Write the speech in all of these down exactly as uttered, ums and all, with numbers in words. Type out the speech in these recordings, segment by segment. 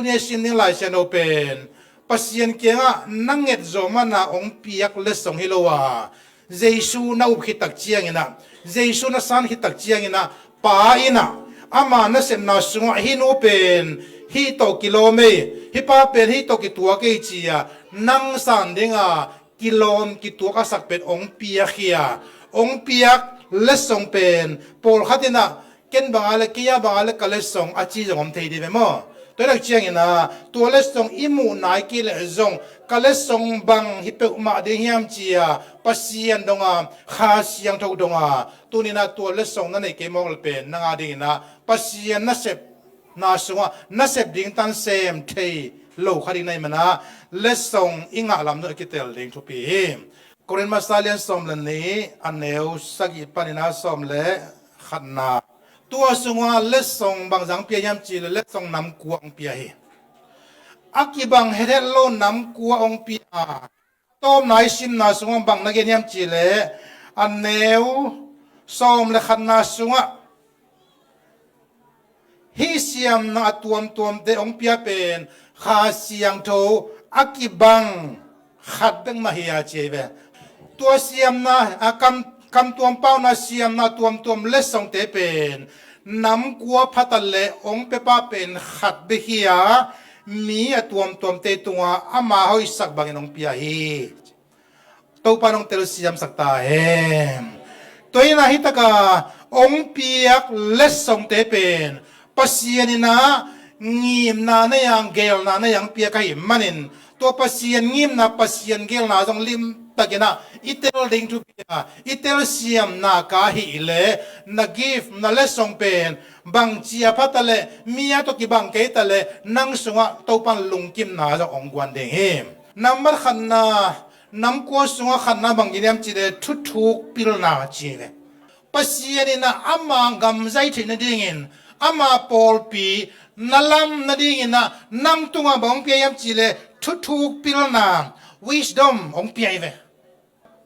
Tuni a sim ding Lai Siangtho pen Pasian kiangah na nget zawh mana hong piak letsong hi lo a, Jesu na up khit tak ciangin ah, Jesu na san khit tak ciangin ah, Pa in ah ama nasepna sungah hih nu pen hih tawh kilawm ei, hih pa pen hih tawh kituak ei ci-a nang san dinga kilawm kituak a sak pen hong piak hi a, hong piak letsong pen pawlkhat in ah ken banga le, kei a banga le ka letsong a ci zong om thei dih ve maw? Tua tak ciangin ah tua letsong i muhna i kei leh zong ka letsong bang hi peuhmah ding hiam ci-a Pasian donga, Kha Siangtho donga, tuni-in ah tua letsong na neih kei mawk le pen nang a dingin ah Pasian nasepna sungah nasep ding tan sem thei lo kha ding na hih manah letsong i ngah lam dong a kitel ding thupi hi. Korin masa lian sawm le nih a neu sagih panin ah sawm le khatna. Tua sungah letsong bangzah hong pia hiam cih leh letsong nam kua hong pia hi. A kibang hethet lo nam kua hong pia. Tawpna i simna sungah bang na gen hiam cih leh a neu sawm le khatna sungah hih siamna a tuamtuamte hong pia pen Kha Siangtho a kibang khat bek mah hi a ci hi ve. Tua siamna a kam, kam tuam pauna siamna tuamtuam letsongte pen nam kua phataleh hong piapa pen khat bek hi a, mi a tuamtuamte tungah ama hoihsak bangin hong pia hi. Topa in hong telsiamsak ta hen. Tua in ah hih taka hong piak letsongte pen Pasian in ah ngimna nei a, geelna nei a hong piak ahih manin tua Pasian ngimna, Pasian geelna zong limtakin ah i tel ding thupi a, i telsiamna ka hih leh na gift, na letsong pen bangci a phataleh, mi a tawh kibang kei taleh nang sungah Topa in lungkimna zong hong guan ding hi. Nambat khatna, nam kua sungah khatna bang ci hiam cih leh thuthuk pilna ci hi ve. Pasian in ah ama gam zai theih nadingin, ama pawlpi na lam nadingin ah nang tungah bang hong pia hiam cih leh thuthuk pilna, wisdom hong pia hi ve.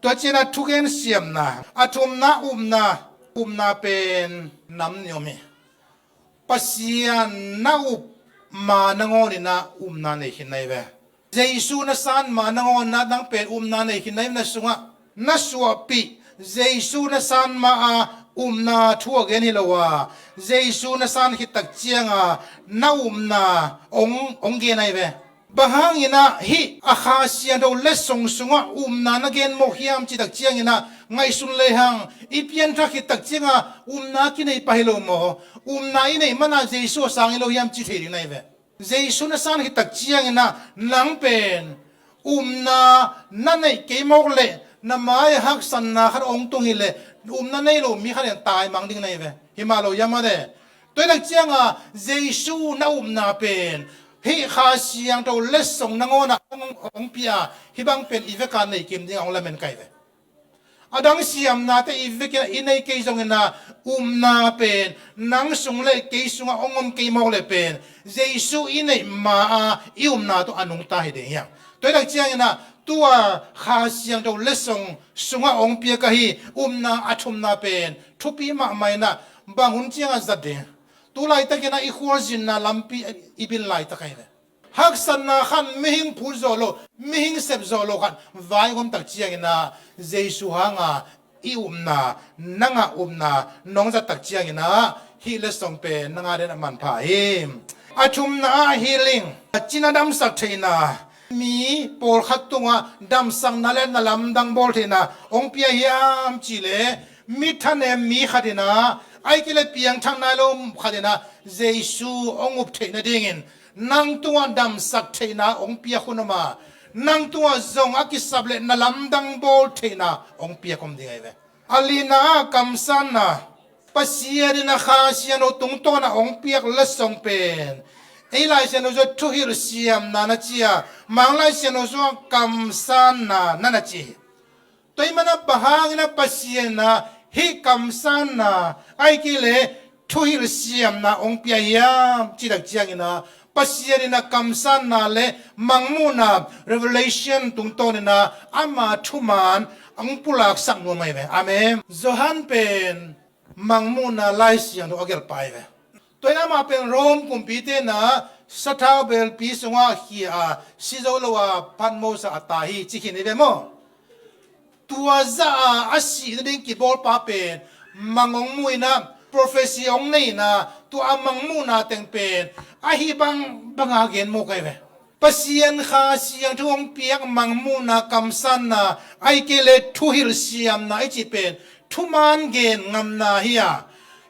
Tua ciangin ah thugen siamna, a thumna upna, upna pen nam nih om hi. Pasian na up ma nangawnin ah upna nei khin na hi ve. Jesu na san ma nangawnin ah nang pen upna nei khin na hi ve, na sungah na suahpih Jesu na san ma a upna thu a gen hi lo a, Jesu na san khit tak cianga na upna hong, hong gen na hi ve. Bang hangin ah hih a Kha Siangtho letsong sungah upna na gen mawk hiam cih tak ciangin ah ngaihsun lehang i pianthak khit tak cianga upna kinei pah hi lo maw? Upna i neih mana Jesu a sang hi lo hiam ci thei ding na hi ve. Jesu na san khit tak ciangin ah nang pen upna na neih kei mawk leh na mai-ah haksatna khat hong tung hi leh upna nei lo mi khat in taimang ding na hi ve. Hi mah lo hiam a de? Tua hi tak cianga Jesu na upna pen hih Kha Siangtho letsong nangawnah hong, hong pia, hih bang pen i veka nei kim ding a hong lamen ka hi ve. A dang siamnate i vekin i nei kei zongin ah upna pen nang sung le kei sungah hong om kei mawk leh pen Jesu i neih ma a i upna tawh a nungta hi ding hi hang. Tua hi tak ciangin ah tua Kha Siangtho letsong sungah hong piak ahi upna a thumna pen thupi mahmah in ah bang hun ciangah zat ding? Tu laitakin ah i khualzinna lampi i bil laitak ahi ve. Haksatna khat, mihing phut zawh lo, mihing sep zawh lo khat vai om tak ciangin ah Jesu hanga i upna, nanga upna nong zat tak ciangin ah hih letsong pen nanga den a manpha hi. A thumna ah healing, a cina damsak theihna, mi pawlkhat tungah damsakna le na lamdang bawl theihna hong pia hiam cih leh mi thanem mi khat in ah, ahih kei leh piangthak nai lo khat in ah Jesu hong up theih nadingin nang tungah damsak theihna hong piak hun om a, nang tungah zong a kisap le na lamdang bawl theihna hong piak om ding ahi ve. A lina ah kamsanna, Pasian in a Kha Siangtho tungtawn a hong piak letsong pen ei Lai Siangtho sungah thuhilh siamna na ci a, Mang Lai Siangtho sungah kamsanna na na ci hi. Tua ahih manin bang hangin a Pasian in a hih kamsanna ahih kei leh thuhilh siamna hong pia hiam cih tak ciangin a, Pasian in a kamsanna le mangmuhna, revelation, tungtawn in a ama thuman hong pulaksak nuam ahi ve. Amen. Johan pen mangmuhna Lai Siangtho a gelhpa ahi ve. Tua in amah pen Rome kumpite in a Sathau belpi sungah khia a, si zo lo a, phatmo sa a tai hi, ci khin hi ve maw? Tua zah a, a sih nading kibawlpa pen mang hong muh in ah, prophecy hong nei in ah, tua a mang muhna teng pen ahi bangbang a gen mawk ahi ve. Pasian Kha Siangtho hong piak mang muhna, kamsanna, ahih kei leh thuhilh siamna i cih pen thuman gen ngamna hi a,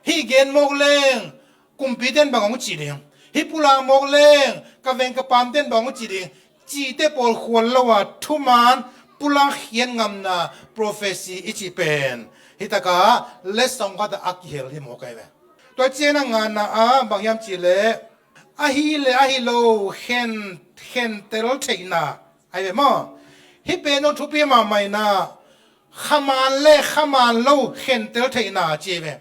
hih gen mawk leng kumpite'n bang hong ci ding, hih pulak mawk leng ka veng ka pamte'n bang hong ci ding, cihte pawl khual lo a, thuman pulak khiat ngamna, prophecy i cih pen hi tak a, letsong khat ah a kihel hi mawk ahi ve. Tua ciangin a ngana ah bang hiam cih leh, ahi leh ahi lo khen, khentel theihna ahi ve maw? Hih pen zong thupi mahmah in ah, khaman leh khaman lo khentel theihna ci hi ve.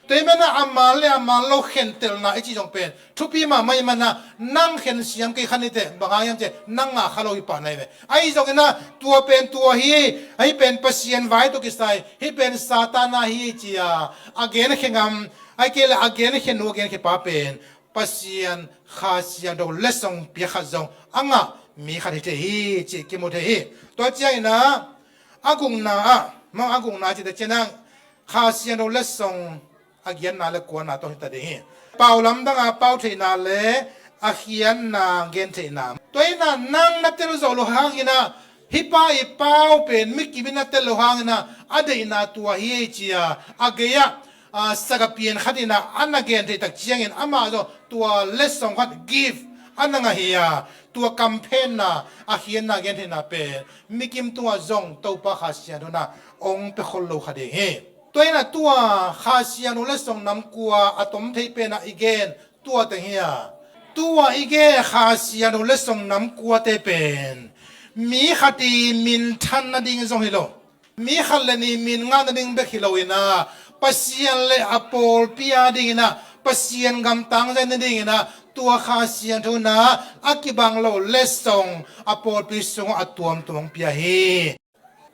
Tua ahih manin ah, a man leh a man lo khentelna i cih zong pen thupi mahmah ahih manin ah, nang khen siam kei kha ni teh, bang hang hiam cih leh nang ngah kha lo hi pah na hi ve. Ahi zongin ah, tua pen tua hi, hih pen Pasian vai tawh kisai, hih pen Satan a hi ci a, a genkhia ngam, ahih kei leh a genkhia nu, a genkhia pa pen Pasian Kha Siangtho letsong piak khat zong a ngah mi khat hi thei hi cih kimu thei hi. Tua ciangin ah, a gukna ah, maw, a gukna cih tak ciangin ah, Kha Siangtho letsong a giatna leh kuana tawh hi ta ding hi. Pau lamdang a pau theihna leh a khiatna gen theihna. Tua in ah, nang na tel zawh loh hangin ah, hih pa i pau pen mi kim in a tel loh hangin ah, a deihna tua hi ei ci a, a gei ah, a, sagapian khat in ah a na gen theih tak ciangin, amah zong tua letsong khat, gift a na ngah hi a, tua kamphenna, a khiatna gen theihna pen mi kim tungah zong Topa Kha Siangtho in ah hong pia khol lo kha ding hi. Tua in ah, tua Kha Siangtho letsong nam kua a tom thei pen ah i gen tua teng hi a, tua i gen Kha Siangtho letsong nam kuate pen mi khat i minthan nading zong hi lo, mi khat leh nih min ngah nading bek hi lo in ah, Pasian leh a pawlpi a dingin ah, Pasian gam tangzai nadingin ah, tua Kha Siangtho in ah a kibang lo letsong a pawlpi sungah a tuamtuam hong pia hi.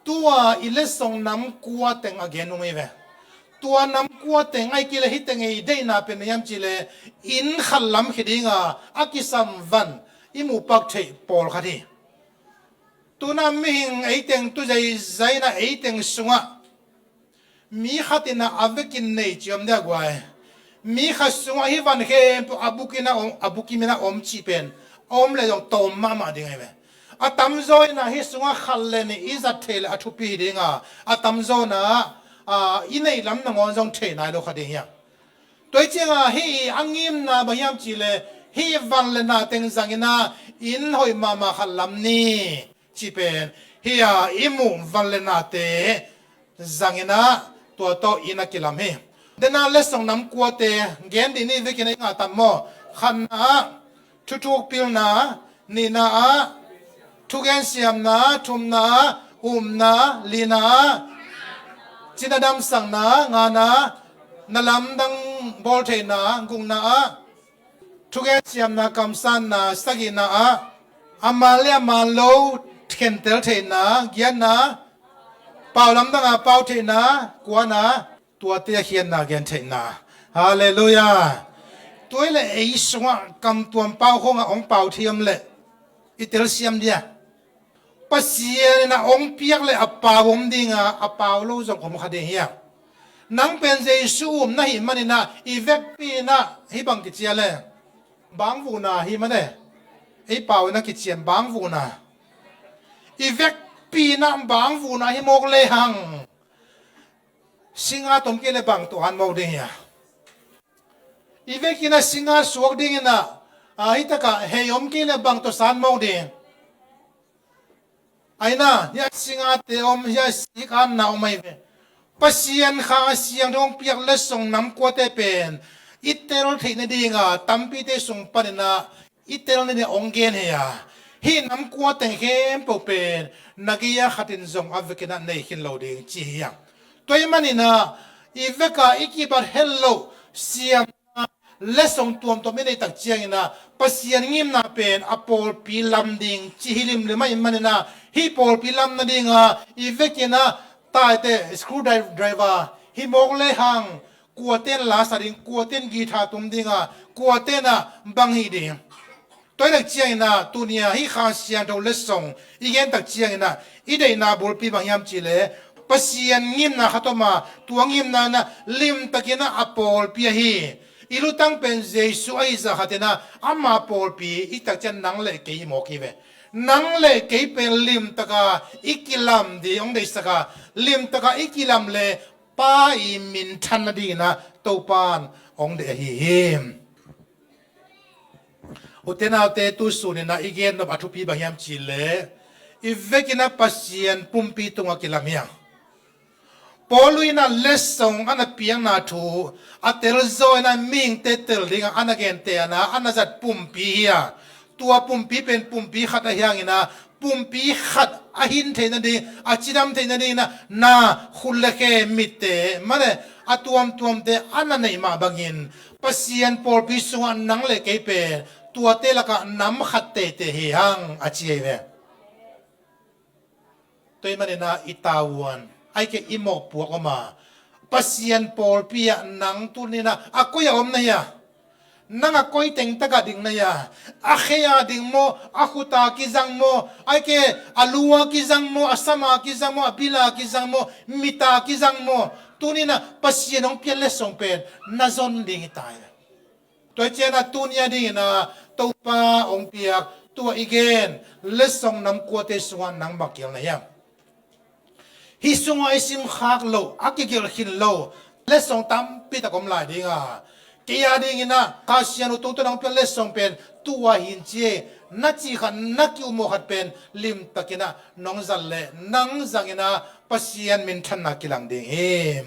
Tua i letsong nam kua teng a gen nuam hi ve. Tua nam kua teng, ahih kei leh hih teng i deihna pen bang hiam cih leh, inn khat lam khit ding a, a kisam van i muh pak theih pawl khat hi. Tu-in ah mihing ei teng tu zaizai in ah, ei teng sungah mi khat in ah a vekin nei ci om dia guai. Mi khat sungah hih van khempeuh a bukim in ah om, a bukim in ah om cih pen a om leh zong tawm mahmah ding ahi ve. A tamzaw in ah hih sungah khat leh nih i zat theih leh a thupi hi ding a, a tamzaw in ah, a, i neih lam nangawn zong thei nai lo kha ding hi a. Tua hi ciangin ah, hih a ngimna bang hiam cih leh, hih van leh na teng zangin ah inn hoih mahmah khat lam ni cih pen hi a, i muh van leh nate zangin ah tua tawh inn a kilam hi. Tua in ah letsong nam kuate gen dih ni, vekin ah i ngah tam maw? Khatna ah, thuthuk pilna, nihna ah, thugen siamna, thumna ah, umna, lina ah, cina damsakna, ngana ah, na lamdang bawl theihna, gukna ah, thugen siamna, kamsanna, sagihna ah, a man leh a man lo khentel theihna, giatna ah, pau lamdang a pau theihna, kuana ah, tuate a khiatna gen theihna. Halleluiah. Tua hi leh ei sungah kamtuam pau khawng ah hong pau thei om leh i telsiam dia? Pasian in ah hong piak leh a pau om ding a, a pau lo zong om kha ding hi a. Nang pen Jesu um na hih manin ah, i vekpi in ah hih bang kici a leh, bangvuhna hi mah e. Ei pau in ah kician bangvuhna. I vekpi in ah bangvuhna hi mawk lehang, singa tom kei leh bang tawh an mawk ding hi a? I vekin ah singa suak dingin ah, a, hih tak ah hei om kei leh bang tawh san mawk ding? Ahi na, hih a singate om, hih a sik anna om ahi ve. Pasian Kha Siangtho hong piak letsong nam kuate pen i tel theih nading a, tampite sung panin ah i tel nading hong gen hi a. Hih nam kua teng khempeuh pen na gei a khat in zong a vekin ah nei khin lo ding ci hi a. Tua ahih manin ah, i vek a i kibat het loh siamna, letsong tuamtuam i neih tak ciangin ah, Pasian ngimna pen a pawlpi lam ding ci hi limlim ahih manin ah, hih pawlpi lam nading a i vekin ah taite screwdriver hi mawk lehang, kuate'n la sa ding, kuate'n guitar tum ding a, kuate'n ah bang hih ding? Tua tak ciangin ah, tuni-a hih Kha Siangtho letsong i gen tak ciangin ah, i deihna bulpi bang hiam cih leh, Pasian ngimna khat om a, tua ngimna in ah limtakin ah a pawlpi ahi. I lutang pen Jesu ahi zah khatin ah ama pawlpi i tak ciang nang le kei i mawk hi ve. Nang le kei pen limtaka i kilam ding hong deihsak a, limtaka i kilam le Pa i minthan nadingin ah Topa'n hong deih ahi hi. Ute naute, tu sunin ah i gen nop a thupi bang hiam cih leh, i vekin ah Pasian pumpi tungah kilam hi a. Paul in ah letsong a na piakna thu a telzaw in ah mihingte tel dingah a na gentehna a na zat pumpi hi a. Tua pumpi pen pumpi khat ahih hangin ah, pumpi khat a hin theih nading, a cidam theih nadingin ah na, khut le khe, mitte, mah le a tuamtuamte a na neih mah bangin, Pasian pawlpi sungah nang le kei pen tuate lakah nam khat teitei hi hang, a ci hi ve. Tua ahih manin ah i tavuan, ahih kei leh i mawhpuak om a, Pasian pawlpi ah nang tuni-in ah a koi-ah om na hia? Nang a koi teng takah ding na hia? A khe-ah ding maw, a khut-ah kizang maw, ahih kei leh a lu-ah kizang maw, a sam-ah kizang maw, a bil-ah kizang maw, mit-ah kizang maw? Tuni-in ah Pasian hong piak letsong pen na zon ding hi ta hi. Tua ciangin ah tuni-a dingin ah Topa hong piak, tua i gen letsong nam kuate sungah nang bang kigelh na hiam? Hih sungah i simkhak loh, a kigelh khin lo letsong tampi tak om lai ding a, kei a dingin ah Kha Siangtho tungtawn hong piak letsong pen tua hi in ci e, na cih khat, na ki-ummawh khat pen limtakin ah nong zat leh nang zangin ah Pasian minthanna kilang ding hi.